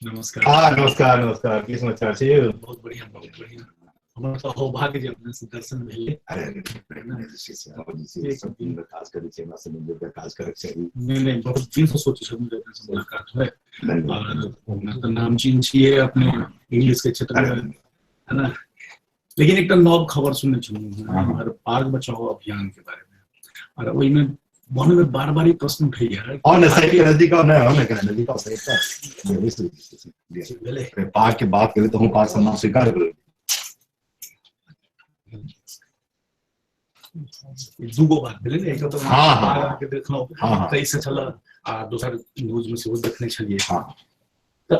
नमस्कार। हाँ, नमस्कार नमस्कार, की समाचार छै यौ? बहुत बढ़िया, बहुत बढ़िया। हमर तऽ सौभाग्य जे अपने से दर्शन भेलै। अरे अरे, जे छै से हम जे छै सब दिन काज करै छी, हमरा सब मिल काज करक चाही। नहि नहि, बहुत दिन से सोचै छलहुँ जे अपने से मुलाकात होय। धन्यवाद। और अपना तऽ नामचीन छियै अपने इंग्लिश के क्षेत्र में, है ना। लेकिन एकटा नव खबर सुनने छलहुँ हमार पार्क बचाओ अभियान के बारे में, और ओहिमे मन में बार बार ई प्रश्न उठैया। और ने सही के नजदीक आओ ने, और ने कने नजदीक आओ सही तऽ भेलै। पार्क के बात करी तऽ हम पार्क सम्मान स्वीकार करू। दूगो बात भेलै ने, एक तऽ हाँ, हाँ। पार्क के देखलहुँ, हाँ, हाँ। ताहिसँ छल, आ दोसर न्यूज में सेहो देखने छलियै। हाँ। तऽ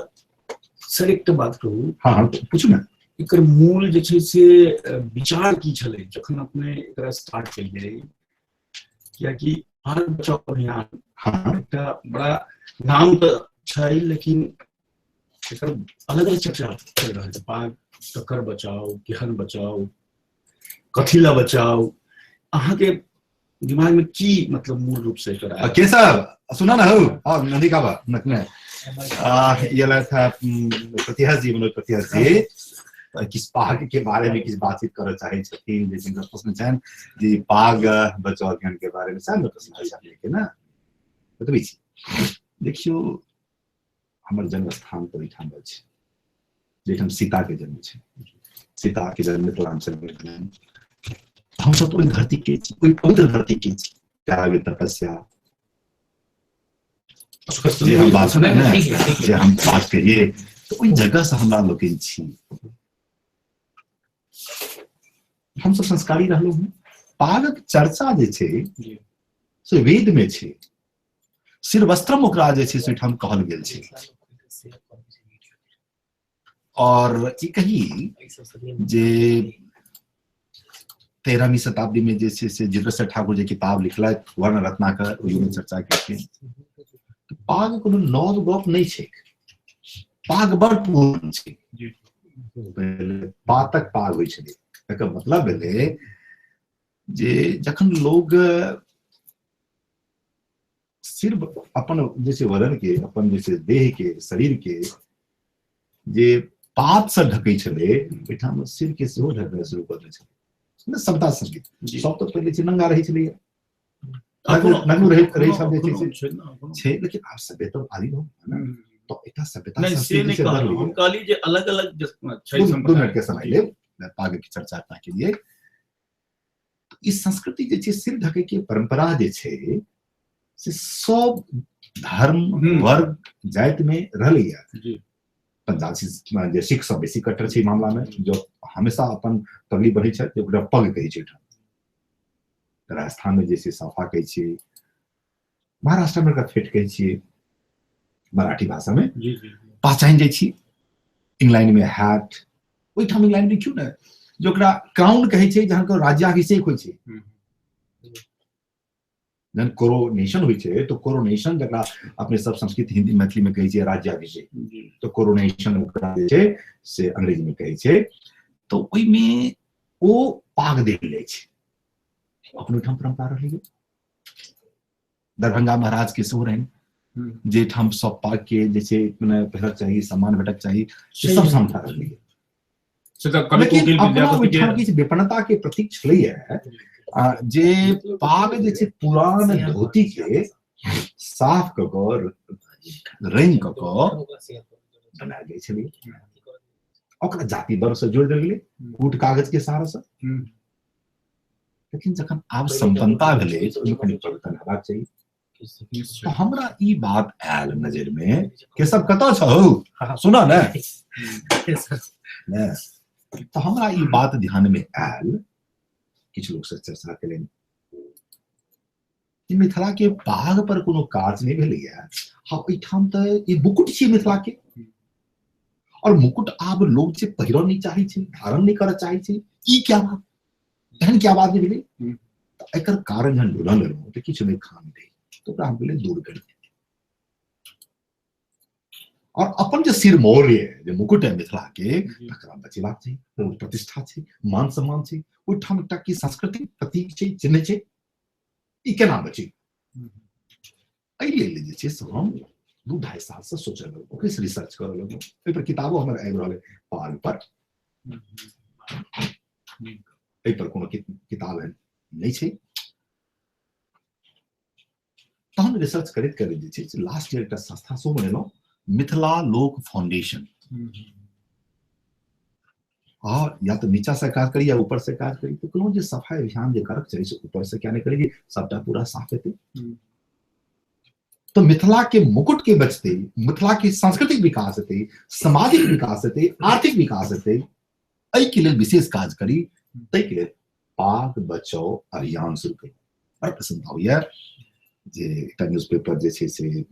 सर एकटा बात कहू। हाँ, हाँ, पूछू ने। एकर मूल जे छै से विचार की छलै जखन अपने एकरा स्टार्ट केलियै? कियाकि भारत बचाओ अभियान हाँ। एकटा बड़ा नाम तऽ छै, लेकिन एकर अलग अलग चर्चा चलि रहल छै। पाग ककर बचाओ, केहन बचाओ, कथी ला बचाओ, अहाँके दिमाग में की मतलब मूल रूप से एकर आयल? केशव सुना ना हो, हाँ, नदी का बा, नकने। ये लगा था, प्रतिहास जी, मनोज प्रतिहास जी, किस पाग के बारे में किस बातचीत करऽ चाहै छथिन, जे जिनका प्रश्न छनि जे पाग बचाओ अभियान के बारे में सएह ने प्रश्न छै अपने के ना। बतबै छी, देखियौ हमर जन्म स्थान तऽ ओहिठाम अछि जाहिठाम सीता के जन्म छै। सीता के जन्म मिथिलांचल में भेलनि। हमसब तऽ ओहि धरती के छी, ओहि पवित्र धरती के छी। त्याग तपस्या जे हम बात ने, जे हम बात करिए तऽ ओहि जगह से हमरा लोकनि छी। हमसब संस्कारी रहलहुँ हँ। पागक चर्चा जे छै से वेद में छै, सिर वस्त्रम ओकरा जे छै से ओहिठाम कहल गेल छै। और ई कही जे 13वीं शताब्दी में जे छै से जितेश्वर ठाकुर जे किताब लिखलथि वर्ण रत्नाकर, ओहिमे चर्चा केलखिन। पाग कोनो नव गप नहि छै, पाग बड़ पुरान छै। पहिले पातक पाग होइ छलै, एकर मतलब भेलै जे जखन लोग सिर्फ अपन जे छै वदन के, अपन जे छै देह के, शरीर के जे पात से ढकै छलै, ओहिठाम सिर के सेहो ढकनाइ शुरू कऽ देने छलै। ने सभ्यता संस्कृति सब तऽ पहिले छै नंगा रहै छलैया, नग्न रहै छल जे छै से छै, लेकिन आब सभ्यता आदि भऽ गेल ने, तऽ एकटा सभ्यता नहि, से संस्कृति नहि से कहलहुँ। बदलि हम गेल। कहली जे अलग अलग जे छै दू सम्प्रदाय। मिनट के समय लेब पाग के चर्चा अपना के लिए। ई संस्कृति जे छै सिर ढकै के परंपरा जे छै से सब धर्म वर्ग जाति में रहलैया। पंजाब से जे सिख सब बेसी कट्टर छै ई मामला में, जो हमेशा अपन पगड़ी बढ़ै छथि, ओकरा पग कहै छै ओहिठाम। राजस्थान में जे छै साफा कहै छियै, महाराष्ट्र में ओकरा फेट कहै छियै, मराठी भाषा में पहचानि जाइ छी। इंग्लैंड में हैट, ओहिठाम इंग्लैंड में देखियौ ने जे ओकरा क्राउन कहै छै, जहन केओ राज्याभिषेक होइ छै, जहन कोरोनेशन होइ छै तऽ कोरोनेशन जकरा अपने सब संस्कृत हिंदी मैथिली में कहै छियै राज्याभिषेक, तऽ कोरोनेशन ओकरा जे छै से अंग्रेजी में कहै छै। तऽ ओहिमे ओ पाग देल जाइ छै। अपन ओहिठाम परम्परा रहलै, दरभंगा महाराज के सेहो रहनि, जे ठाम सब पाग के जे छै मने पहिरक चाही, सम्मान भेटक चाही, से सब क्षमता रहलै। से तऽ कवि लेकिन कोकिल अपना विद्यापति के ओहिठाम किछु विपन्नता के प्रतीक छलैया, जे पाग जे छै पुरान धोती के साफ कऽ कऽ रंग कऽ कऽ बनायल जाइ छलै, ओकरा जाति वर्ग से जोड़ि देल गेलै कूट कागज के सहारा से। लेकिन जखन आब संपन्नता भेलै तऽ ओहिमे कनि परिवर्तन हेबाक चाही। तऽ हमरा ई बात आयल नजर में के सब कतऽ छौ सुना ने, ने तऽ हमरा ई बात ध्यान में आयल, किछु लोक से चर्चा केलनि कि मिथिला के पाग पर कोनो काज नहि भेलैया। हाँ, एहिठाम तऽ ई मुकुट छियै मिथिला के, और मुकुट आब लोग जे पहिरऽ नहि चाहै छै, धारण नहि करऽ चाहै छै, ई क्या बात, एहन क्या बात नहि भेलै। तऽ एकर कारण जहन ढूंढऽ लगलहुँ तऽ किछु नहि खान रहै, तऽ ओकरा हम कहलियै दूर करी। और अपन जे सिरमौर ये, जे मुकुट है मिथिला के, तकरा बचेबाक छै, ओ प्रतिष्ठा छै, मान सम्मान छै, ओहिठाम एकटा की सांस्कृतिक प्रतीक छै, चिन्ह छै, ई केना बची। एहि लेल जे छै से हम 2-2.5 साल से सोचऽ लगलहुँ, ओकरे से रिसर्च करऽ लगलहुँ। एहि पर किताबो हमर आबि रहल पाग पर, एहि पर कोनो किताब एहन नहि छै। तहन रिसर्च करैत करैत जे छै लास्ट ईयर एकटा संस्था सेहो बनेलहुँ, मिथिला लोक फाउंडेशन। और या तो नीचा से काज करी या ऊपर से काज करी, तो कहलहुँ जे सफाई अभियान जे करक चाही से ऊपर से क्या नहीं करी, सबटा पूरा साफ हेतै तो मिथिला के मुकुट के बचते, मिथिला के सांस्कृतिक विकास हेतै, सामाजिक विकास हेतै, आर्थिक विकास हेतै, एहि के लेल विशेष काज करी। ताहि के लेल पाग बचाओ अभियान शुरू करी। बड़ प्रसन्नता होइए जे एकटा न्यूज पेपर जे छै से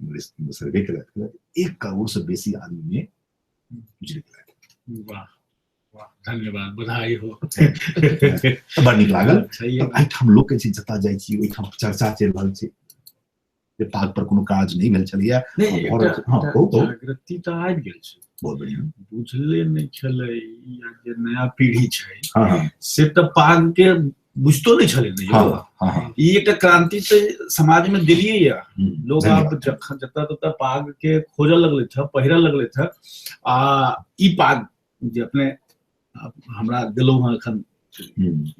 सर्वे केलक, 1 करोड़ से बेसी आदमी में जुड़ि गेलथि। वाह वाह, धन्यवाद, बधाई हो। बड़ नीक लागल। एहिठाम लोक के छै जतऽ जाइ छी ओहिठाम चर्चा चलि रहल छै जे पाग पर कोनो काज नहि भेल छलैया। जागृति तऽ आबि गेल छै, बहुत बढ़िया। बुझले नहि छलै जे नया पीढ़ी छै से तऽ पाग के बुझतो नहि छलै ने। ई एकटा क्रांति तऽ समाज में देलियै या, लोग आब जखन जतऽ ततऽ पाग के खोजऽ लगलै था, पहिरऽ लगलै था। आ ई पाग जे अपने हमरा देलहुँ हँ एखन,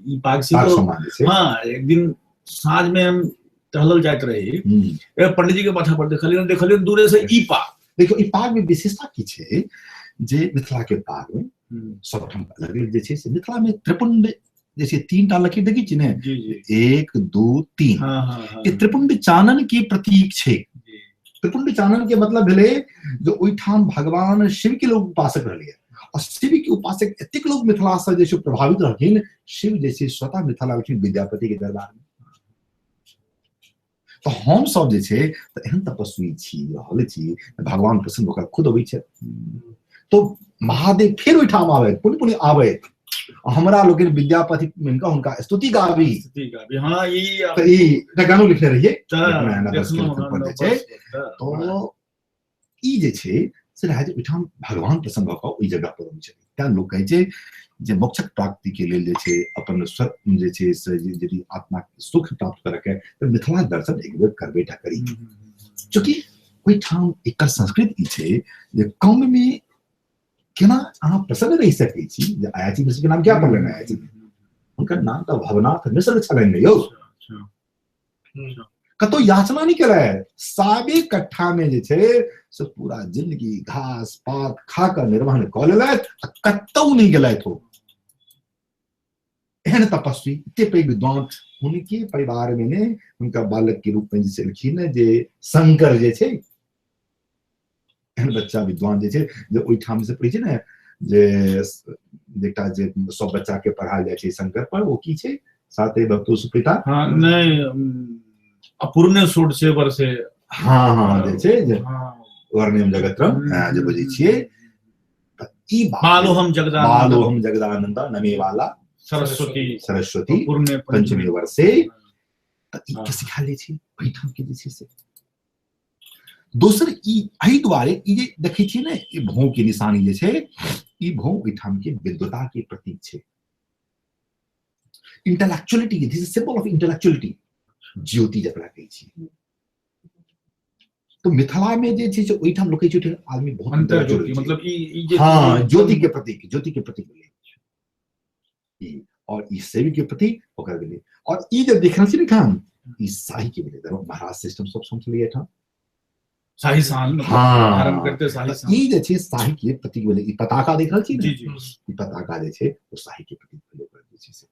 ई पाग से हाँ, एक दिन साँझ में हम टहलल जाइत रही, पंडित जी के माथा पर देखलियनि, देखलियनि दूरे से ई पाग। देखियौ ई पाग में विशेषता की छै जे मिथिला के पाग में सबठाम अलग अलग जे छै से मिथिला में त्रिपुंड जे छै 3 टा लकीर देखै छी ने, 1 2 3, ई त्रिपुंड चानन के प्रतीक छै। त्रिपुंड चानन के मतलब भेलै जे ओहिठाम भगवान शिव के लोग उपासक रहलियै और शिव के उपासक एतेक लोग मिथिला से जे छै प्रभावित रहलखिन, शिव जे छै स्वतः मिथिला एलखिन विद्यापति के दरबार में। तो हम सब जे छै तऽ एहन तपस्वी छी रहल छी, भगवान प्रसन्न होकर खुद अबै छै। तो महादेव फेर ओहिठाम आबैत, पुनि पुनि आबैत, हमरा लोकनि विद्यापति मिलकऽ हुनका स्तुति गाबी। स्तुति गाबी, हाँ, ई तऽ ई एकटा गानो लिखने रहियै, छै। तो ई जे छै से रहै जे ओहिठाम भगवान प्रसन्न भऽ कऽ ओहि जगह पर अबै छथिन। तें लोक कहै छै जे मोक्षक प्राप्ति के लेल जे छै अपन जे छै से यदि आत्मा सुख प्राप्त करऽ के तऽ मिथिला दर्शन एक बेर करबे टा करी। चूँकि ओहिठाम एकर संस्कृति ई छै जे कम में केना अहाँ प्रसन्न रहि सकै छी। जे अयाची मिश्र के नाम क्या पड़लनि अयाची, हुनकर नाम तऽ भवनाथ मिश्र छलनि यौ। कतौ याचना नहि केलथि, 7 कट्ठा में जे छै से पूरा जिंदगी घास पात खा कऽ निर्वहन कऽ लेलथि आ कतौ नहि गेलथि ओ। एहन तपस्वी, एते पैघ विद्वान, हुनके परिवार में ने हुनका बालक के रूप में जे छलखिन जे शंकर जे छै, एहन बच्चा विद्वान जे छै जे ओहिठाम से पढ़ै छै ने, जे एकटा जे सब बच्चा के पढ़ायल जाइ छै शंकर पर, ओ की छै साते भक्तो सुपिता, हाँ, नहीं, अपूर्ण षोडशे वर्षे, हाँ, हाँ, जे छै जे वर्णिम जगत्रम, जे बुझै छियै। ई बालोहम जगदानंद, बालोहम जगदानंद नमे वाला सरस्वती, सरस्वती पंचमे वर्षे। तऽ ई के सिखायल जाइ छै ओहिठाम के जे छै से। दोसर ई एहि दुआरे ई जे देखै छियै ने ई भौं के निशानी जे छै, ई भौं ओहिठाम के विद्वता के प्रतीक छै, intellectuality, this is symbol of intellectuality, ज्योति जकरा कहै छियै। तो मिथिला में जे छै से ओहिठाम लोक कहै छै आदमी बहुत अंतर्ज्योति, मतलब ई जे हाँ, ज्योति के प्रतीक, ज्योति के प्रतीक भेलै ई, और ई सेवी के प्रतीक ओकर भेलै। और ई जे देख रहल छी ने एठाम, ई शाही के भेलै, महाराज सिस्टम सब समझलियै एठाम, शाही शान, मतलब हाँ, धारण करते शाही शान। ई जे छै शाही के प्रतीक भेलै। ई पताका देख रहल छी ने? जी, जी। ई पताका जे छै ओ शाही के प्रतीक भेलै, ओकर जे छै से।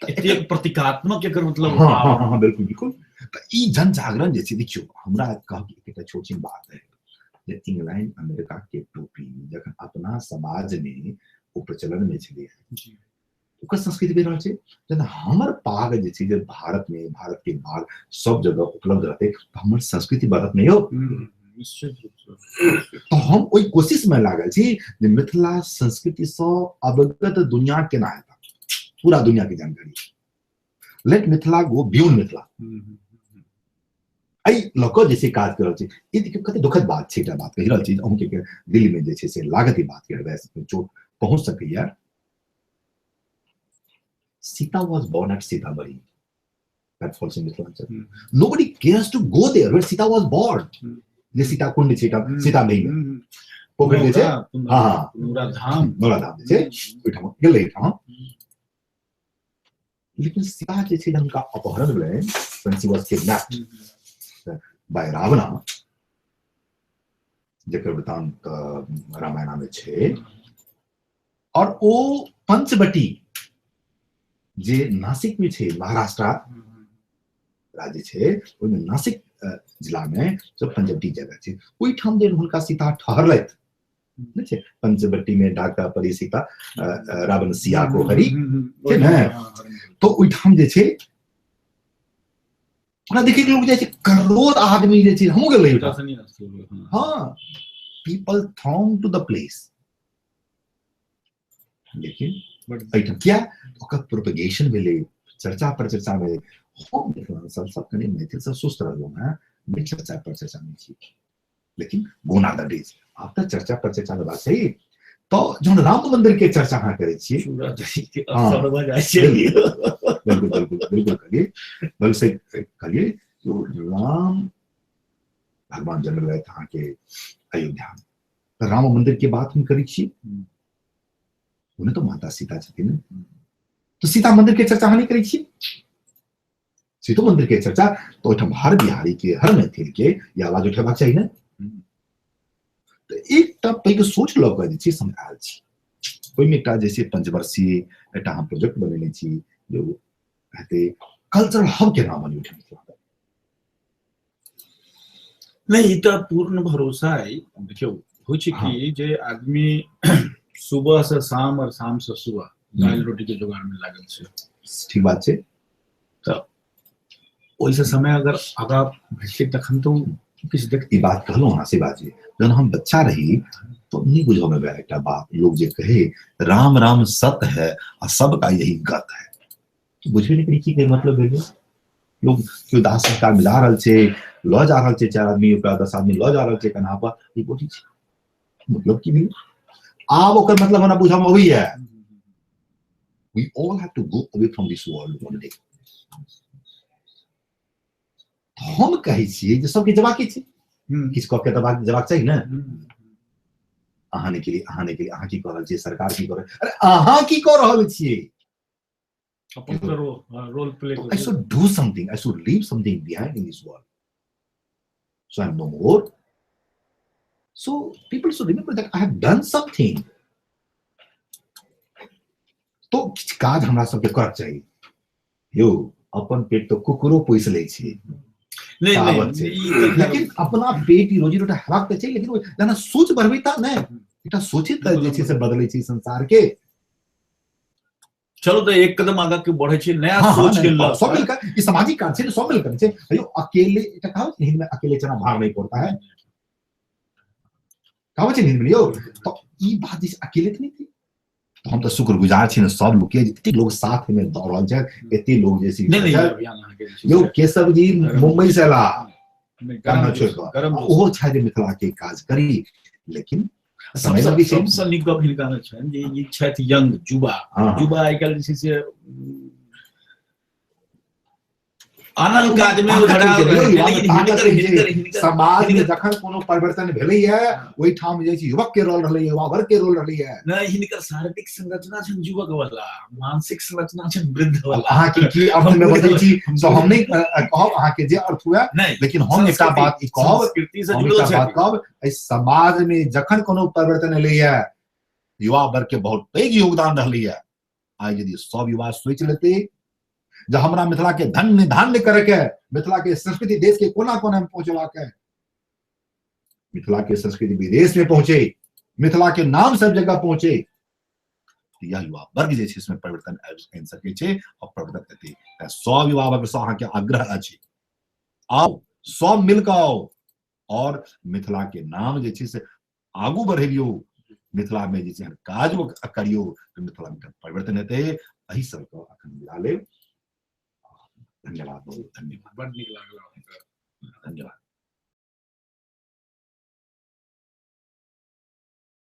एतेक प्रतीकात्मक एकर मतलब। हाँ, हाँ, हाँ, हाँ, बिल्कुल, बिल्कुल। तऽ ई जन जागरण जे छै, देखियौ हमरा कहब एकटा छोट छिन बात है जे इंग्लैंड अमेरिका के टोपी जखन अपना समाज में ओ प्रचलन में छलै, ओकर संस्कृति भी रहल छै। जेना हमर पाग जे छै जे भारत में, भारत के बाहर सब जगह उपलब्ध रहतै तऽ हमर संस्कृति बढ़त नहीं हो। निश्चित रूप से। तो हम ओहि कोशिश में लागल छी जे मिथिला संस्कृति सँ अवगत दुनिया केना हेता, पूरा दुनिया के जानकारी। Let Mithila go beyond Mithila. एहि लऽ कऽ जे छै काज कर रहल छी। ई देखियौ कते दुखद बात छै, एकटा बात कहि रहल छी अहूँके दिल में जे छै से लागत ई बात के हृदय से चोट पहुँच सकैया। Sita was born at Sitamarhi. That falls in Mithilanchal. Nobody cares to go there where Sita was born. जे सीता कुंड छै सीतामढ़ी में पोखरि जे छै, हाँ, पुनौरा धाम, पुनौरा धाम जे छै ओहिठाम गेलै ओहिठाम। लेकिन सीता जे छै हुनका अपहरण भेलनि, when she was kidnapped by Ravana, जकर वृतांत रामायण में छै। और ओ पंचवटी जे नासिक में छै, महाराष्ट्र राज्य छै, ओहिमे नासिक जिला में जो पंचवटी जगह छै, ओहिठाम जे हुनका सीता ठहरलथि, नहि छै पंचवटी में डाका परी सीता रावण सिया को हरि छै ने, तो ओहिठाम जे छै ओकरा देखे के लोग जाइ छै, करोड़ आदमी जे छै, हमहूँ गेल रही। हाँ, people throng to the place. लेकिन एहिठाम किया ओकर प्रोपगेशन भेलै, चर्चा पर चर्चा भेलै। हम मिथिलांचल सब कनि मैथिल सब सुस्त रहलहुँ हेँ, नहि चर्चा पर चर्चा नहि छी, लेकिन गोन आर the days, आब तऽ चर्चा पर चर्चा हेबाक चाही। तऽ जहन राम मंदिर के चर्चा अहाँ करै छी, बिल्कुल बिल्कुल बिल्कुल कहलिए, बिल्कुल सही कहलिए। राम भगवान जन्म रहे अहाँके अयोध्या में, तऽ राम मंदिर के बात हम करै छी, ओने तो माता सीता छथिन ने, तो सीता मंदिर के चर्चा अहाँ नहि करै छी, सीतो मंदिर के चर्चा तो ओहिठाम हर बिहारी के, हर मैथिल के ई आवाज उठेबाक चाही ने। तऽ एकटा पैघ सोच लऽ कऽ जे छै हम आयल छी, ओहिमे एकटा जे छै पंचवर्षीय एकटा हम प्रोजेक्ट बनेने छी, जे हेतै कल्चरल हब केना बनी ओहिठाम मिथिला। नहि, ई तऽ पूर्ण भरोसा अइ। देखियौ, होइ छै कि जे आदमी सुबह से शाम और शाम से सुबह दालि रोटी के जोगाड़ में लागल छै। ठीक बात छै। तऽ ओहिसँ समय अगर आगाँ भेटतै तखन तऽ किछु देखतै। ई बात कहलहुँ अहाँ से बात छै, जहन हम बच्चा रही तो नहीं बुझऽ में एकटा बात, लोग जे कहे राम राम सत है आ सबका यही गत है, तो बुझबे नहीं करी की मतलब भेलै। लोग केओ दाह संस्कार में जा रहल छै, लऽ जा रहल छै, 4 आदमी ओकरा 10 आदमी लऽ जा रहल छै कन्हा पर, ई बुझै छै मतलब की भेलै। आब ओकर मतलब हमरा बुझऽ में अबैया। We all have to go away from this world one day. हम कहै छियै जे सबके जबाके छै, किछु कऽ के जबाक चाही ने। अहाँ नहि केलियै, अहाँ नहि केलियै, अहाँ की कऽ रहल छियै, सरकार की कऽ रहल, अरे अहाँ की कऽ रहल छियै? अपन रोल प्ले करू। I should do something, I should leave something behind in this world. So I'm no more. So people should remember that I have done something. तो किछु काज हमरा सबके करक चाही। यौ, अपन पेट तऽ कुकुरो पोसि लै छै, लेकिन अपना पेट रोजी रोटी हेबाक तऽ छै, लेकिन जेना सोच बढ़बै तऽ नहि, एकटा सोचे तऽ जे छै से बदलै छै संसार के। चलो तऽ एक कदम आगा के बढ़ै छै, नया सोच के लऽ सब मिलकर ई सामाजिक कार्य छै ने, सब मिलकर छै। अयो अकेले एकटा कहावत छै हिंदी में, अकेले चना भार नहीं पड़ता है, कहावत छै हिंदी में यौ। तो ई बात जे अकेले तऽ नहीं थी, तो हम तऽ शुक्रगुजार छी ने सब लोग के, जते लोग साथ में दऽ रहल छै, एते लोग जे छै यौ। केशव जी मुंबई से अला छोड़ कऽ, ओहो छै जे मिथिला के काज करी, लेकिन सबसँ नीक गप हिनका मे छनि जे ई छथि यंग युवा, युवा आइ काल्हि जे छै से आनल काज में समाज में जखन कोनो परिवर्तन भेलैया ओहिठाम जे छै युवक के रोल रहलै, युवा वर्ग के रोल रहलैया। नहि, हिनकर शारीरिक संरचना छनि युवक वाला, मानसिक संरचना छनि वृद्ध वाला। अहाँ के की अर्थ में बजै छी तो हम नहि कहब अहाँ के जे अर्थ हुए, लेकिन हम एकटा बात ई कहब, संस्कृति से जुड़ल छै बात कहब, एहि समाज में जखन कोनो परिवर्तन एलैया युवा वर्ग के बहुत पैघ योगदान रहलैया। आइ यदि सब युवा सोचि लेतै जे हमरा मिथिला के धन्य धान्य करे के, मिथिला के संस्कृति देश के कोना कोना में पहुंचेबा के, मिथिला के संस्कृति विदेश में पहुंचे, मिथिला के नाम सब जगह पहुंचे, यह युवा वर्ग जे छै इसमें परिवर्तन आबि सकै छै और परिवर्तन एतै। तें सब युवा वर्ग से अहाँके आग्रह अछि, आउ सब मिलकर आउ और मिथिला के नाम जे छै से आगू बढ़ेबियौ, मिथिला में जे छै काज करियौ तऽ मिथिला में परिवर्तन हेतै। एहि सबके अखन मिला लेब। धन्यवाद, बहुत धन्यवाद, बड नीक लागल, धन्यवाद।